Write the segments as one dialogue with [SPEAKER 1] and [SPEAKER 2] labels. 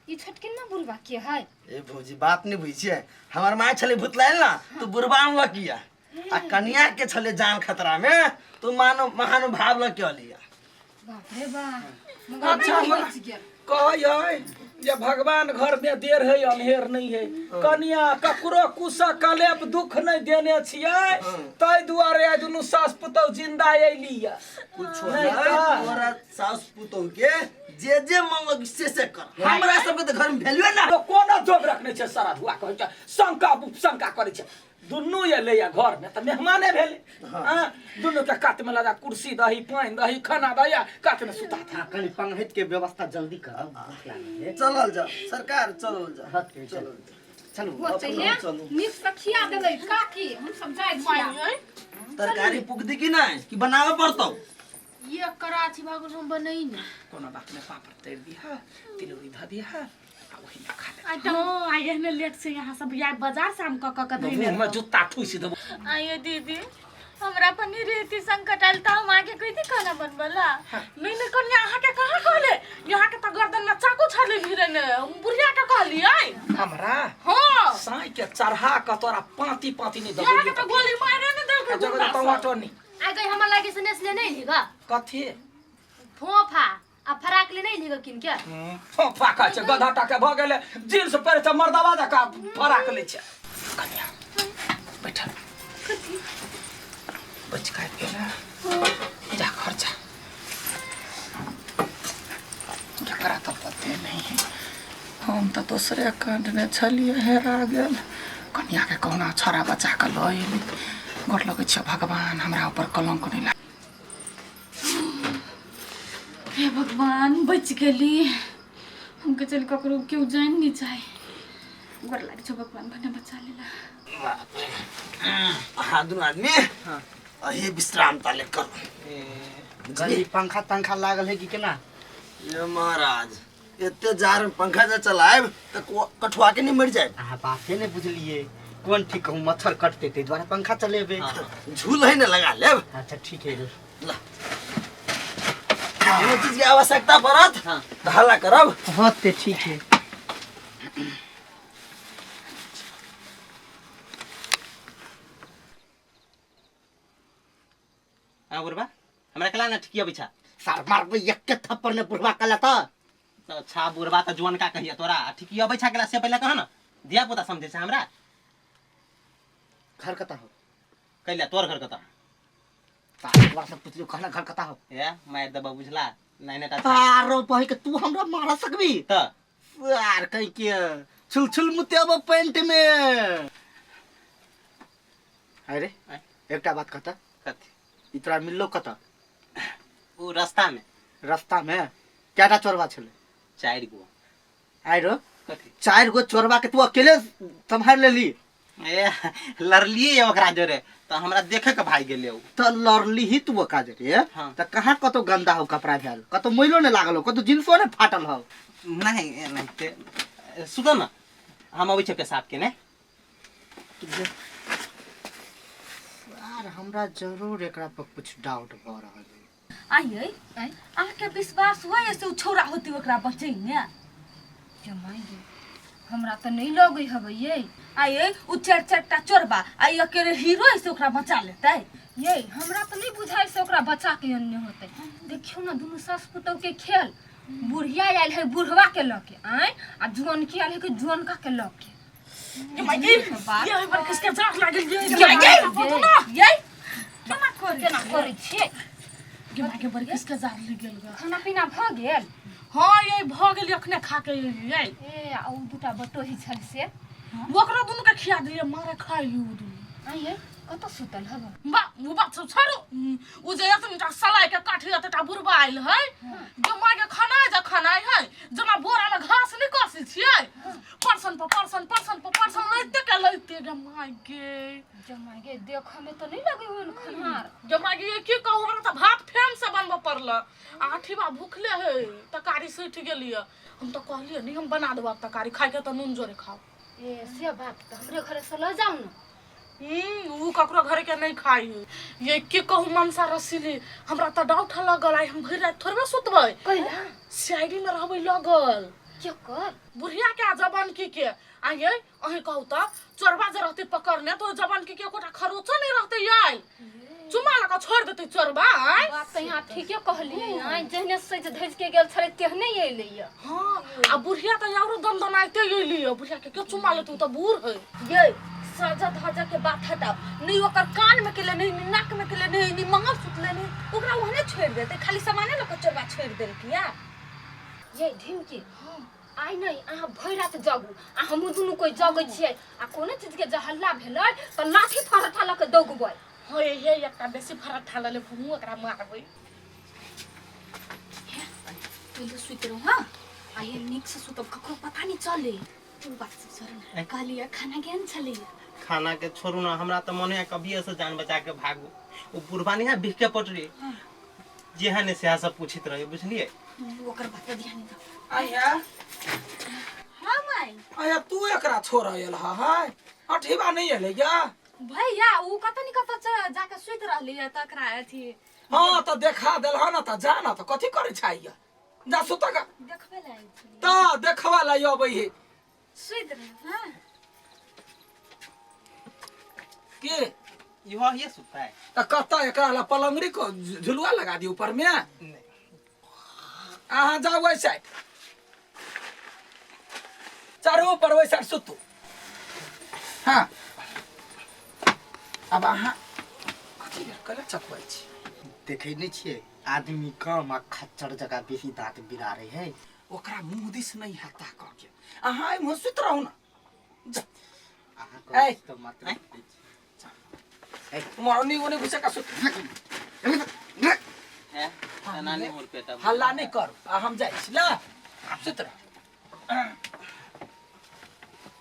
[SPEAKER 1] ई छोटकी ना बुढ़बा के है
[SPEAKER 2] ए भौजी बात नहीं बुझै छियै हमर माय छलै भुतलायल ना तो बुढ़बा लऽ किया आ कनिया के छलै जान खतरा में तो मानो महानुभाव लऽ के अलिया
[SPEAKER 1] बाप रे बाप मगर
[SPEAKER 3] अच्छा
[SPEAKER 1] बच
[SPEAKER 3] हमरा
[SPEAKER 1] गेल
[SPEAKER 3] कहै जे भगवान घर में देर है अन्हेर नहीं है कनिया ककरो कुशा कलेप दुख नहीं देने छियै ताहि दुआरे आइ दुनू सास पुतहु जिंदा अयली यऽ
[SPEAKER 2] कुछो
[SPEAKER 3] नहीं
[SPEAKER 2] नहीं
[SPEAKER 3] तऽ।
[SPEAKER 2] तोरा सास पुतोह के जे जे मन लग से से कर हमरा सबके तऽ घर में भेलुए ना
[SPEAKER 3] तो कोनो जोग रखने छै सारा धुआ कहै छै शंका उपशंका करै छै दुनू एलै या घर में तऽ मेहमाने भेलै हाँ दुनू के कात में लगा कुर्सी दही पानि दही खाना दही आ कात में सुता था
[SPEAKER 4] हाँ कनि पंगहित के व्यवस्था जल्दी करब भूख लागल है
[SPEAKER 2] चलल जा सरकार चलल जा
[SPEAKER 4] हाँ, ठीक,
[SPEAKER 2] चलल जा
[SPEAKER 4] चलू
[SPEAKER 1] वो चाहिए
[SPEAKER 2] चलू।
[SPEAKER 1] नीक से खिया देबै काकी हम सब जाइ छियै
[SPEAKER 2] तरकारी पुगदी कि नहीं कि बनावे पड़तौ
[SPEAKER 5] ये कराची भागल हम बनई ने
[SPEAKER 3] कोनो बात नहीं पापड़ तैर दिहा तिलौरी धऽ दिहा आ ओही में खा ले
[SPEAKER 6] हाँ आइ एहने लेट से यहाँ सब आइ बाजार से हम कऽ कऽ के धैने
[SPEAKER 3] मुँह में जूता ठूसि देबो
[SPEAKER 5] आइए दीदी हमरा पर रेती संकट आयल तऽ हम आगे कहि खाना बनबला
[SPEAKER 6] नहीं नहीं कनिया अहाँ के कहाँ कहले यहाँ के तऽ गर्दन में चाकू छले भिरे ने बुढ़िया के कहलियै
[SPEAKER 3] हमरा
[SPEAKER 6] हाँ
[SPEAKER 3] साँइ के चढ़ा कऽ तोरा पाँति पाँति नहि
[SPEAKER 6] यहाँ के
[SPEAKER 3] देबो
[SPEAKER 6] तऽ गोली मारे ने देलकै
[SPEAKER 3] जगह
[SPEAKER 6] गुंडा सब।
[SPEAKER 3] टमाटर नहीं
[SPEAKER 5] आ गई हमरा लागे से नेसले नहीं लीगा
[SPEAKER 3] कथी
[SPEAKER 5] फोफा आ फराक ले नहीं लीगा किन के
[SPEAKER 3] फोफा कहै छै गधा टाके भऽ गेलै जींस पहिरै छै मर्दवा जकाँ फराक लै छै कनिया बैठल बच काटि गेलै जा घर जा जकरा तऽ पते नहीं है हम तऽ दोसरे कांडने छलियै हेरा गेल कनियाके कहुना छौड़ा बचा कऽ लऽ एली गोर लगै छियै भगवान हमरा ऊपर कलंक नहि लाग
[SPEAKER 6] हे भगवान बच गेली हमके चल ककरो केओ जान नहीं चाहे गोर लागे छौ भगवान भने बचा लेला
[SPEAKER 2] अहाँ दुनू आदमी अही विश्राम ताले करू
[SPEAKER 4] गली पंखा तंखा लागल है कि केना
[SPEAKER 2] ये महाराज एते जार में पंखा जे चलायब तऽ कठुआ के नहीं मर जायब
[SPEAKER 4] अहाँ बाते नहि बुझलियै कोन ठीक कहूँ मच्छर कटतै ताहि दुआरे पंखा चलेबै
[SPEAKER 2] झूल है ने लगा लेब
[SPEAKER 4] अच्छा ठीक है
[SPEAKER 2] ला कोनो चीज के आवश्यकता पड़त तऽ हल्ला करब
[SPEAKER 4] हाँ ते ठीक है
[SPEAKER 7] हाँ बुढ़बा हमरा कला ना ठिकिया बिछा
[SPEAKER 4] सार मारबै एके थप्पड़ ने बुढ़वा कला तऽ
[SPEAKER 7] तो अच्छा बुढ़बा तो जुअनका कहिया तोरा आ ठिकिया बैठा केला से पहले कह ना धिया पुता समझे छै हमरा
[SPEAKER 4] घर कता हो
[SPEAKER 7] कैला तोर घर कता
[SPEAKER 4] सार एक बार से पुछलियो कहना घर कता हो
[SPEAKER 7] ए मार देबा बुझला नहीं नहीं
[SPEAKER 4] आरो बहि के तू हमरा मारा सकबी
[SPEAKER 7] त
[SPEAKER 4] सार कहि के छुल छुल मुतेब पेंट में अरे
[SPEAKER 7] आँय?
[SPEAKER 4] एकटा बात कहता
[SPEAKER 7] कथी
[SPEAKER 4] ई तोरा मिललो कतऽ
[SPEAKER 7] उ रास्ता में
[SPEAKER 4] रास्ता में कएटा चोरबा छलै
[SPEAKER 7] चारि गो
[SPEAKER 4] आइ रो
[SPEAKER 7] कथी
[SPEAKER 4] चारि गो चोरबा के तू अकेले सम्हारि लेली
[SPEAKER 7] ए लड़लिए ओकरा जोरे तऽ हमरा देखे के भागि गेलै उ
[SPEAKER 4] तऽ लड़ली ही तू ओकरा जरे
[SPEAKER 7] हाँ।
[SPEAKER 4] तऽ कहाँ कतौ गंदा हो कपड़ा भेल कतौ मैलो नहि लागल हो कतौ जींसो नहि फाटल हो
[SPEAKER 7] नहीं एनाहिते सुतऽ ने हम अबै छियै पेशाब केने
[SPEAKER 4] यार हमरा जरूर एकरा पर कुछ डाउट भऽ रहल है
[SPEAKER 6] आइए अहाँके विश्वास हुआ से उ छौड़ा होती ओकरा बचैने
[SPEAKER 1] जमाई गे हमरा तऽ नहि लगै हबै ये
[SPEAKER 6] आइए उ चारि चारिटा चोरबा आ ई अकेले हीरो है से ओकरा बचा लेतै
[SPEAKER 1] ये हमरा तऽ नहि बुझाइ से ओकरा बचा के अन्य होतै देखियौ ने दुनू सास पुतहु के खेल बुढ़िया आयल है बुढ़वा के लऽ के आँय आ जुअनकी आयल है कि जुअनका के लऽ के
[SPEAKER 6] ये पर किसके जाग लागल ये
[SPEAKER 1] ये
[SPEAKER 6] ये केना करे
[SPEAKER 1] केना करै छियै
[SPEAKER 6] गे माय के बड़ किसके जाग लागि गेल गा
[SPEAKER 1] खाना पीना भऽ गेल
[SPEAKER 6] हां ये भऽ गेल अखने खा के ये
[SPEAKER 1] ए आ उ दूटा बटोही छल से
[SPEAKER 6] ओकरो दुनू के खिया दिलियै मारे खाइ उ दुनू
[SPEAKER 1] आँय ये कतऽ सुतल हब
[SPEAKER 6] बा उ बात सब छोड़ू उ जे एतनीटा सलाइ के काठी एतेटा बुढ़बा आयल है जो माय के खाना जे खाना है जेना बोरा में घास नहीं कसै छियै परसन पर परसन परसन पर परसन लैते के लैते गे माय गे
[SPEAKER 1] जमाई गे देखऽ में तऽ नहि लगै होन खनहार
[SPEAKER 6] गे माय गे की कहू हमरा तऽ भात फेन से बनबऽ पड़ल आ अठीबा भूखले है तरकारी सठि गेलियै हम तऽ कहलियै नहीं हम बना देबो आब तरकारी खाइके तऽ नून जोरे खाओ
[SPEAKER 1] ए से बात तऽ हमरे घरे से लऽ जाउ ने
[SPEAKER 6] उ ककरो घरे के नहीं खाई है ये की कहू मनसा रसीली हमरा तऽ डाउट लगल आइ हम भरि राति थोड़बे सुतबै
[SPEAKER 1] कैला
[SPEAKER 6] सीआईडी में रहबै लगल
[SPEAKER 1] केकर?
[SPEAKER 6] बुढ़िया के आ जवानकी के। आ ये अहीं कहू तऽ चोरबा जे रहतै पकड़ने तऽ ओहि जवानकी के एकोटा खरोचो नहि रहतै आयल, चुमा लऽ कऽ छोड़ि देतै चोरबा। आय
[SPEAKER 1] बात तऽ यहाँ ठीके कहलियै। आय जहने सजि धजि के गेल छलै तेहने अयलै यऽ।
[SPEAKER 6] हँ, आ बुढ़िया तऽ आरो दनदनाइते अयली यऽ। बुढ़िया के के चुमा लेतै? ओ तऽ बूढ़ है।
[SPEAKER 5] ये सजा धजा के बात हटाओ, नहीं ओकर कान में के ले, नहीं नाक में के ले, नहीं नहीं मंगलसूत्र ले, नहीं ओकरा ओहने छोड़ देते, खाली सामाने लऽ कऽ चोरबा छोड़ देलकिया।
[SPEAKER 1] ये ढिमकी, आइ नहि अहाँ भरि राति जगू आ हमहूँ दुनू कोइ जगै छियै, आ कोनो चीजके जे हल्ला भेलै तऽ लाठी फरठा लऽ कऽ दौगबै।
[SPEAKER 6] हँ ये एकटा बेसी फरठा लऽ लेब, हमहूँ एकरा मारबै।
[SPEAKER 5] पहिले सुति रहू। हाँ, आ ये नीक से सुतब, ककरो पता नहीं चले। ओ बात सब छोड़ू ने, कहलियै खाना केहन छलैया?
[SPEAKER 7] खाना के छोड़ू ना, हमरा तऽ मन है कभिए से जान बचा के भागू। ओ बुढ़बा नहीं है बिख के पटरी जे है ने, सएह सब पूछित रहे, बुझलिए?
[SPEAKER 5] ओकर बात पर ध्यान दो।
[SPEAKER 3] आया।
[SPEAKER 5] हाँ माई।
[SPEAKER 3] आया, तू एकरा छोड़ आयल हा? हाय, अठीबा नहीं एलै या?
[SPEAKER 5] भैया, ऊ कतऽ नि कतऽ जाके सुति रहली है तकरा अथी।
[SPEAKER 3] हाँ, तऽ देखा देल हा ना, तऽ जा ना, तऽ कथी करै छै या? जा सुत का।
[SPEAKER 5] देखबे ला आयल छलियै।
[SPEAKER 3] तऽ देखबा ला अबै हे।
[SPEAKER 5] सुति रह। हाँ
[SPEAKER 3] के
[SPEAKER 7] इहो ये सुता है?
[SPEAKER 3] तऽ कतऽ एकरा ला पलंगरी को झुलुआ लगा दी ऊपर में?
[SPEAKER 7] नहीं।
[SPEAKER 3] अहाँ जाउ ओहि साइड, चारू ऊपर ओहि साइड सुतू। हाँ, आब अहाँ कथी भेल? कैला चकुआइ छी?
[SPEAKER 4] देखै नहि छियै, आदमी कम आ खच्चर जकाँ बेसी दाँत बिरारे है।
[SPEAKER 3] ओकरा मुँह दिस नहि हैत ताकऽ के। अहाँ एहिमे सुति रहू ने, जा।
[SPEAKER 4] अहाँ
[SPEAKER 3] ऐ।
[SPEAKER 4] कहै छी तऽ मात्र
[SPEAKER 3] मरनी ओने घुसे का सुत।
[SPEAKER 7] है एना नहीं मोर पेटा।
[SPEAKER 3] हल्ला नहि करू, आ हम जाइ छी, ला सुति रह।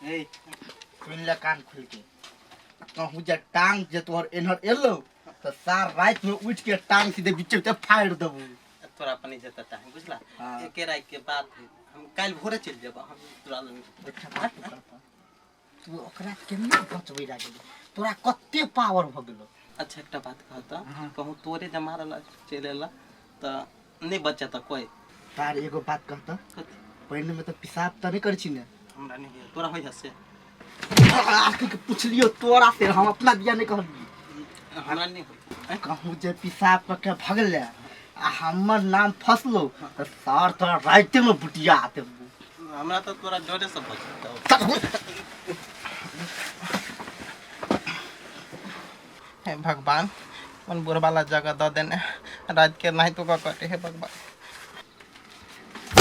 [SPEAKER 4] ए, सुनि ले कान खोल के, कहूँ जे टांग जे तोहर एन्हर एलो तऽ सार राति में उठि के टांग सीधे बीचे बीचे फाड़ि देबू।
[SPEAKER 7] तोरा अपन इज्जत चाहे, बुझला?
[SPEAKER 4] हाँ।
[SPEAKER 7] एके रात के बात है, हम काल्हि भोरे चलि जेबा, हम तोरा लग।
[SPEAKER 4] एकटा बात कहता, तू ओकरा केना बचबै ला गेली? तोरा कते पावर भऽ गेलो?
[SPEAKER 7] अच्छा, एकटा बात कहता, कहूँ तोरे जमा रहला चलि एला तऽ नहि बचत कोइ।
[SPEAKER 4] तार एगो बात कहता।
[SPEAKER 7] कथी?
[SPEAKER 4] पानि में तऽ पेशाब तऽ नहि करै छी ने?
[SPEAKER 7] हमरा नहि होइए, तोरा होइ से?
[SPEAKER 4] आखिर के पुछलियो तोरा से, हम अपना दिया नहि कहलियै।
[SPEAKER 7] हमरा नहि होइ।
[SPEAKER 4] कहूँ जे पेशाब कऽ के भगले आ हमर नाम फसलो तऽ सार तोरा राइते में बुटिया देबू।
[SPEAKER 7] हमरा तऽ तोरा डरे से बचत। हे भगवान, अपन बुढ़वा ला जगह दऽ देने, रात के नहीं तो का कटे, हे भगवान।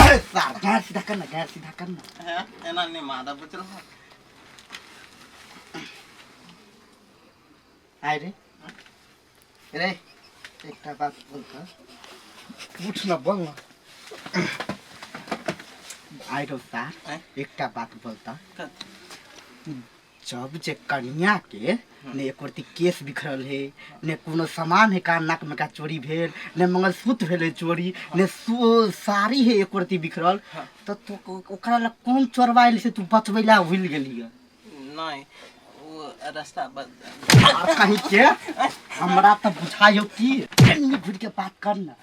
[SPEAKER 4] अरे सार, गार सीधा कर ना, गार सीधा कर ना।
[SPEAKER 7] है एना नहीं मारा, बुझल?
[SPEAKER 4] आय रे रे, एकटा बात बोल तऽ, उठ न, बोल न। आइ रौ सार।
[SPEAKER 7] आँय?
[SPEAKER 4] एकटा बात बोलता।
[SPEAKER 7] कथी?
[SPEAKER 4] जब जे कनिया के ने एको रत्ती केस बिखरल है, ने कोनो सामान है कान नाक में का चोरी भेल, ने मंगलसूत्र भेल चोरी, ने साड़ी है एको रत्ती बिखरल, तऽ तू ओकरा लग कोन चोरबा आयल से तू बचबै ला भूल गेलियै?
[SPEAKER 7] नहीं, वो रास्ता बद
[SPEAKER 4] आ कहीं के हमरा तऽ बुझाइ हौ कि एन्नी घुरि के बात कर न।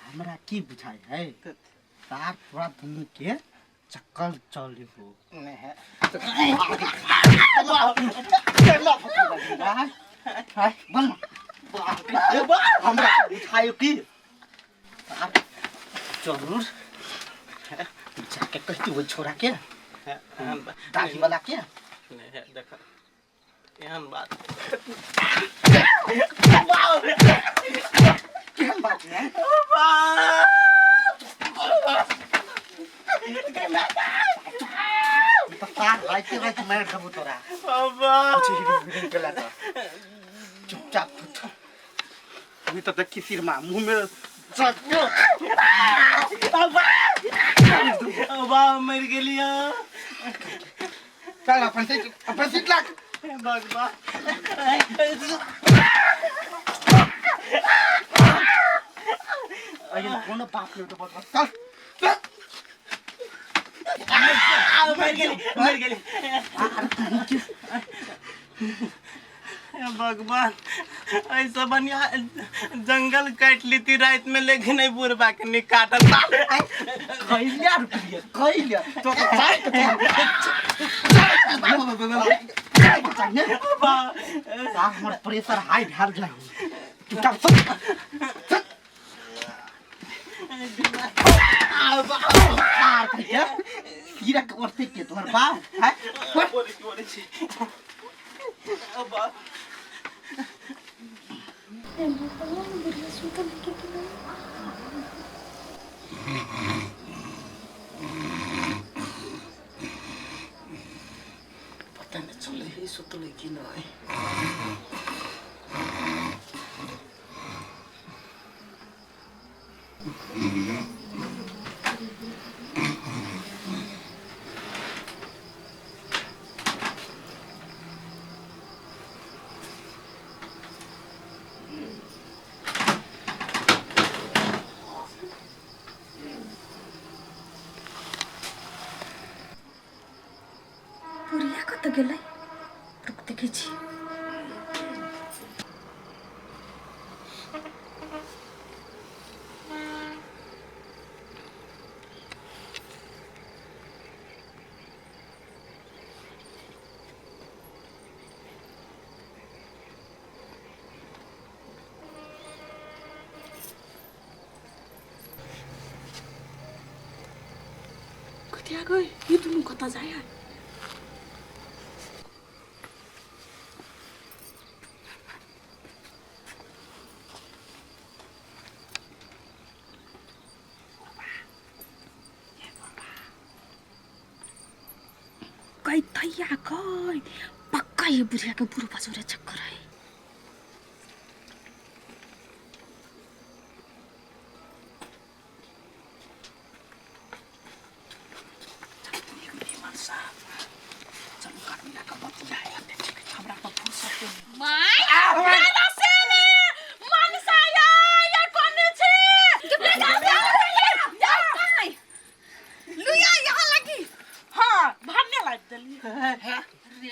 [SPEAKER 4] हमरा की बुझाइ है सार, तोरा दुनू के चक्कर चले हो।
[SPEAKER 7] नहीं है।
[SPEAKER 4] बोल न। हमरा बुझाइ कि सार जरूर जाके कहती वो छोरा के,
[SPEAKER 7] एहन बात
[SPEAKER 4] दाढ़ी वाला के।
[SPEAKER 7] नहीं है, देख, एहन बात।
[SPEAKER 4] केहन बात है? तऽ सार राइते राति मारि देबौ तोरा। कुछ केला तऽ चुपचाप अभी तो देखी सिरमा मुंह में।
[SPEAKER 7] वाह, मर गेलियो।
[SPEAKER 4] चल, अपन सीट, अपन सीट लाग।
[SPEAKER 7] भगवान।
[SPEAKER 4] अरे कोनो बाप नहीं तो बस चल चल।
[SPEAKER 7] मर गेली, मर गेली। हे भगवान, ऐसा बढ़िया जंगल काट लीती रात में, लेकिन नहीं बुढ़बा के नहीं काटल।
[SPEAKER 4] कैलिया रुकलिए कैलिया तो चाय के
[SPEAKER 7] बा
[SPEAKER 4] हमर प्रेशर हाई भेल जाइ चुपचाप सुत। आर कहिया कीड़ा के ओरते के तोहर बाप है।
[SPEAKER 7] बोले की बोले छी बा।
[SPEAKER 3] पता नहीं चले ही सुतले कि नहीं।
[SPEAKER 5] बुढ़िया कतऽ गेलै? रुक, देखै छी। कतिया गई ई दुनू कतऽ जाइ है? गई थैया गई, पक्का ये बुढ़िया के बुढ़ बजोरे चक्कर है। My मनसा या या कोने छे लुया यहाँ लगी।
[SPEAKER 6] हाँ, भरने लाग देली।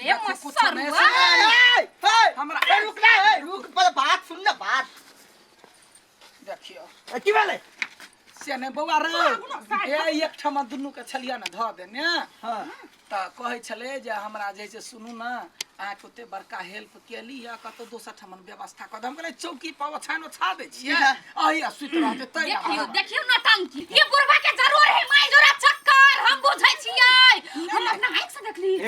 [SPEAKER 1] रे मसरुआ।
[SPEAKER 3] हमरा
[SPEAKER 4] ए, रुक ना, ए, रुक पर बात सुन ना बात।
[SPEAKER 3] देखियो।
[SPEAKER 2] ए, की भेलै?
[SPEAKER 3] से नहि बौआ रे, ए एकठाम दुनू के छलियै ने धऽ देने।
[SPEAKER 2] हाँ।
[SPEAKER 3] तऽ कहै छलै जे हमरा जे छै सुनू ने, अहाँके ओते बड़का हेल्प केली है, कतौ दोसर ठाम व्यवस्था कऽ दे। हम कहलियै चौकी पर ओछाइन ओछा दै छियै, अही आ सुति रहतै तै ने।
[SPEAKER 1] देखियो देखियो नौटंकी, ये बुढ़वा के जरूर है माई जोरा चक्कर, हम बुझै छियै, हम अपना आँख से देखली।
[SPEAKER 4] ए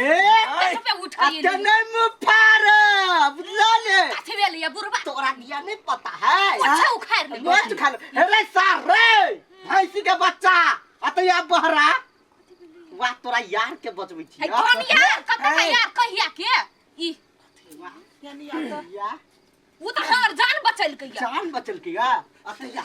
[SPEAKER 1] पे उठ के
[SPEAKER 4] अते नहीं मुँह फाड़ बुझला ने।
[SPEAKER 1] कथी भेल ये बुढ़वा?
[SPEAKER 4] तोरा दिया नहीं पता है।
[SPEAKER 1] अच्छा उखाड़ ले।
[SPEAKER 4] मोच खा ले। हे रे सार रे भैंसी के बच्चा अते या बहरा वाह तोरा यार के बचबै छी।
[SPEAKER 1] है कोन यार? कते का यार? कहिया के ई
[SPEAKER 4] या
[SPEAKER 1] उ त हमर जान बचैलकै या।
[SPEAKER 4] जान बचल के या अते या।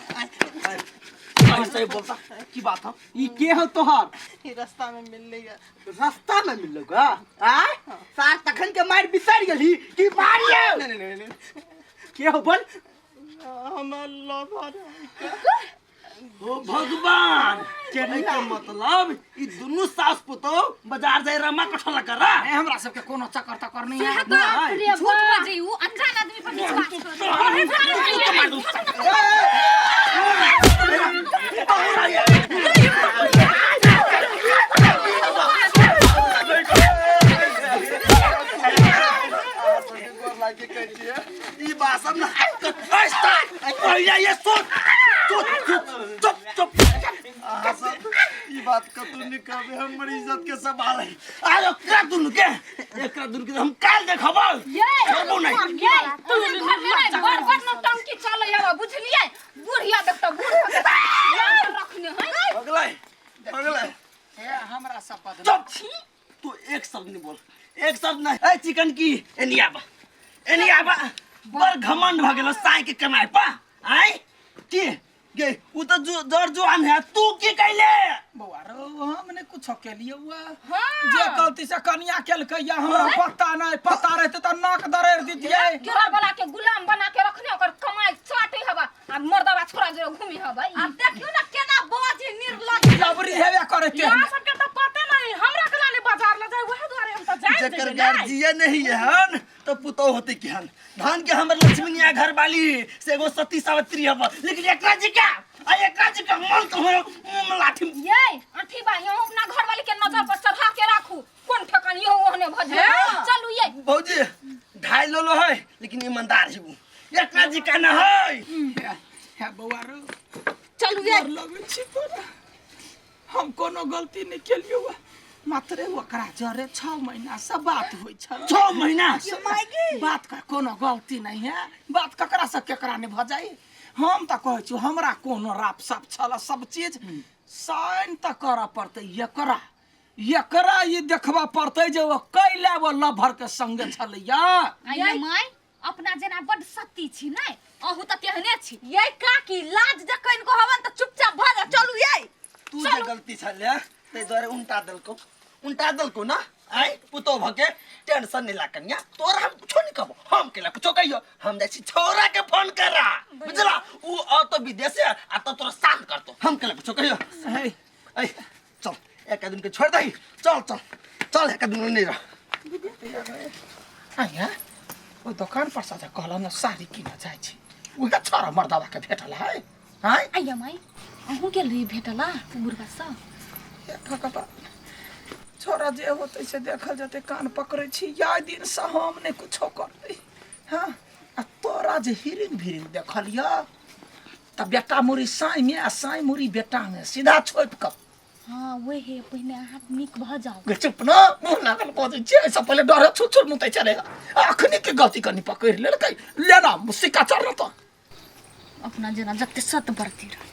[SPEAKER 2] ऐसे ही बोलता की बात हो?
[SPEAKER 4] ई के हो तोहर?
[SPEAKER 7] ई रास्ता में मिलले है।
[SPEAKER 4] रास्ता में मिललो का आ सार तखन के मार बिसर गेली कि मारियो?
[SPEAKER 7] नहीं नहीं नहीं।
[SPEAKER 4] के हो बोल?
[SPEAKER 7] हमर लवर।
[SPEAKER 2] ओ भगवान, के मतलब ई दुनू सास पुतोह बाजार जाय रमा कठला करा।
[SPEAKER 3] ए, हमरा सबके कोनो चक्कर तक्कर नहीं है।
[SPEAKER 1] से तो झूठ बजै, उ अनजान आदमी पर विश्वास करू।
[SPEAKER 2] ई बात सब ना पहले ये सुन, चुप चुप चुप चुप। अहाँ सब ई बात कतौ नहीं कहबै, हमर इज्जत के सवाल है। आज एकरा दुनू के, एकरा दुनू के हम काल देखबै।
[SPEAKER 1] ये
[SPEAKER 2] छोड़बो नहीं।
[SPEAKER 1] ये तू घर में नहीं बड़ बड़ नौटंकी चलै हवा बुझलियै? बुढ़िया देखता बूढ़ रखने है।
[SPEAKER 2] अगले अगले
[SPEAKER 3] ए हमरा शपथ।
[SPEAKER 2] चुप, तू एक शब्द नहीं बोल, एक शब्द नहीं। ए चिकन की एनी आबा, एनी आबा। बड़ घमंड भ गेलो साई के कमाए पा आय की गे उ तो जो जर जुआन है, तू की कैले?
[SPEAKER 3] बौआ रो, हम ने कुछ केलिए हुआ। जे गलती से कनिया केलकै या हमरा पता नहीं, पता रहते त नाक दरेर दितियै।
[SPEAKER 1] केरा वाला के गुलाम बना के रखने ओकर कमाई चाटे हवा आ मर्दवा छोरा जो घूमी हवा।
[SPEAKER 5] आ देखियो ना केना बाजी निर्लज
[SPEAKER 3] लबरी हेबे करे ते।
[SPEAKER 6] यहाँ सबके तो पते नहीं, हमरा के लाने बाजार ले जाए वह दुआरे हम तो जाए
[SPEAKER 2] जकर गार्जियन नहीं है हन तो पुतोह होते केहन। धान के हमर लक्ष्मीनिया घर वाली से एगो सती सावित्री हब, लेकिन एकरा जी का आ एकरा जी का मन तो हो मुंह में लाठी।
[SPEAKER 1] ये अथी बा, यहाँ अपना घर वाली के नजर पर चढ़ा के राखू, कोन ठेकान यो ओहने भज। चलू ये
[SPEAKER 2] भौजी ढाई लो है, लेकिन ईमानदार है उ, एकरा जी का न है।
[SPEAKER 3] हे बौआ रो,
[SPEAKER 5] चलू ये।
[SPEAKER 3] डर लगै छी तोरा, हम कोनो गलती नहि केलियौ, मात्रे ओकरा जरे 6 महीना से बात होइ छल।
[SPEAKER 2] 6 महीना
[SPEAKER 3] बात का कोनो गलती नहीं है, बात ककरा से केकरा नहीं भऽ जाइ। हम तऽ कहै छी हमरा कोनो राप साप छल, सब चीज साइन तऽ करऽ पड़तै, एकरा एकरा ई देखबऽ पड़तै जे ओ कैला ओ लभर के संगे छलैया।
[SPEAKER 1] आइए माय, अपना जेना बड सत्ती छी नै, अहू तऽ तेहने छी।
[SPEAKER 5] ये काकी लाज जखन को हवन तऽ चुपचाप भऽ जा, चलू ये।
[SPEAKER 2] तू जे गलती छले ताहि दुआरे उनटा देलको, उनटा देलको ना। आइ पुतोह भके टेंशन नहीं ला कन्या, तोरा हम कुछो नहीं कहबो, हम केला कुछो कहियो, हम जाइ छी छौरा के फोन करा, बुझला? उ अतो विदेश से आ तब तोरा शांत करतो, हम केला कुछो कहियो।
[SPEAKER 3] हे
[SPEAKER 2] ऐ चल एक आदमी के छोड़ दही, चल चल चल, एक आदमी नहीं रह।
[SPEAKER 3] आइया ओहि दोकान पर से जे कहल ने साड़ी कीनऽ जाइ छी, उएह छौड़ा मर्दाबा के भेटल है। आँय
[SPEAKER 1] आइया माय, अहूँ गेल रही भेटला बुढ़बा सब?
[SPEAKER 3] हे भगवान, छोरा जे होतै से देखल जेतै, कान पकड़ै छी या दिनसँ हम नहि कुछो करबै। हँ आ तोरा जे हिरिंग भिरिंग देखलियऽ तऽ बेटा मुड़ी साँइमे आ साँइ मुड़ी बेटामे सीधा छोपि कऽ।
[SPEAKER 1] हाँ वही पहिने अहाँ नीक भऽ जाउ।
[SPEAKER 3] गे चुप न, मुँह लागल बजै छियै, एहिसँ पहिले डरे छुट छुट मुतै छलै, अखनी के गलती कनि पकड़ि लेलकै, लेना सिक्का चढ़ तऽ।
[SPEAKER 1] अपना जेना जते सत बरती रह।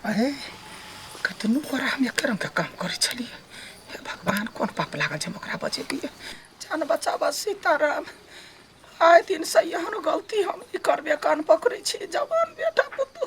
[SPEAKER 3] हे कतनो गोरा हम एके रंगके काम करै छलियै, हे भगवान कोन पाप लागल छै हम ओकरा बजेलियै। जान बचाबऽ सीताराम, आइ दिनसँ एहन गलती हम नहि करबै, कान पकड़ै छी जवान बेटा पुतोह।